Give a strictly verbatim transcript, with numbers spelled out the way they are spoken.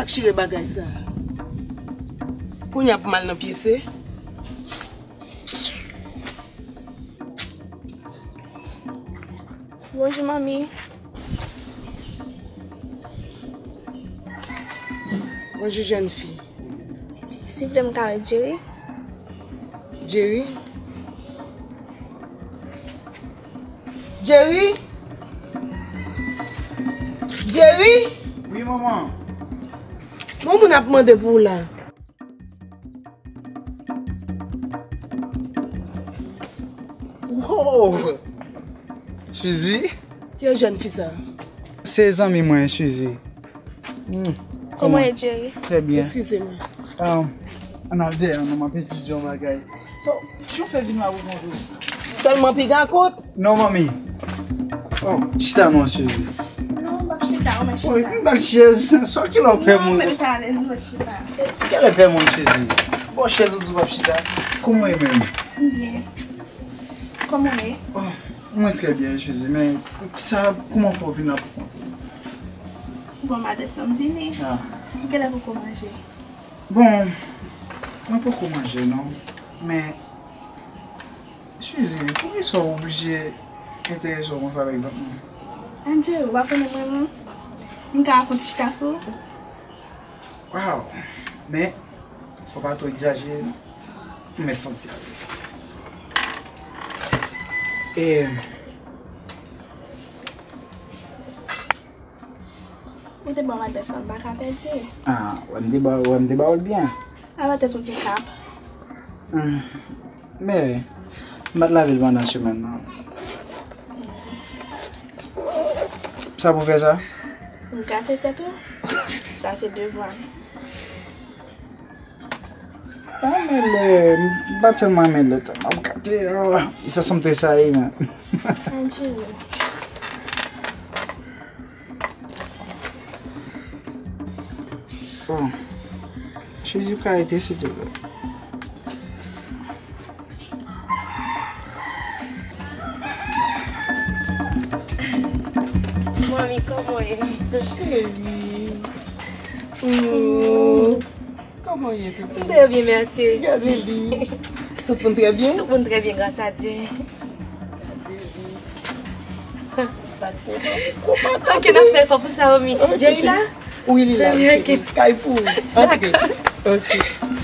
Chire bagay sa. Kounye a pou m al nan pyese. Bonjou, manmi. Bonjou, jèn fi. Silvouplè, m ka wè Jerry? Jerry? Jerry? Jerry? Wi, manman. Bon, moun ap mande pou ou la. Wow! Suzy? Ki jèn fi sa? Se zanmi mwen, Suzy. Hmm. Kòman w ye, Jerry? Trè byen. Eskize m. Um, ann al dèyè non, m ap etidye yon bagay. So, chofè vin la pou kontre. Sèlman piga kout? Non, manmi. Oh, chita non, Suzy. Non, m p ap chita, ou mèt chita. M bat chèz. Sa ki lè w pè moun? Non, mèt alèz, ou mèt chita. Ki lè pè moun, Suzy? Bon, chèz ou di w p ap chita. Kòman w ye menm? M byen. Kòman w ye? Oh, mwen trè byen, Suzy, men sa, kòman fè w vin la pou kont ou? Bon, madanm, m vini. Ah. Ou genlè poko manje? Bon, mwen poko manje, non. Men, Suzy, poukisa w oblije enterese w konsa avèk vant mwen? Andrew, ou pa konnen mwen menm? M ka fè yon ti chita sou ou? Wow! Men, fò pa twò egzajere, non. M mèt fè yon ti ale. E, Ou te ban m adrès la, m pa ka pèdi. Ah, wè m te ba, wè m te ba w l byen. Ala tèt ou gen kap. Hmm. Men, m pa t lave l pandan semèn nan. Sa pou fè sa? M gate tèt ou? Sa se devwa m. Ah, men lè, m pa tèlman renmen lè m ap gate, ah, li fè sanm tresayi, men. Anjou. Oh. Jezi, ou ka rete, silvouplè? Manmi, kòman w ye? Cheri. Mm. Kòman w ye, toutou? M trè byen, mèsi. Gade li. Tout moun trè byen? Tout moun trè byen, gras a Dye. Ok, n ap fè efò pou sa, manmi. Ok, Jerry la? Wi, li la. Wi, ok. Kay pou ou. Antre. Ok.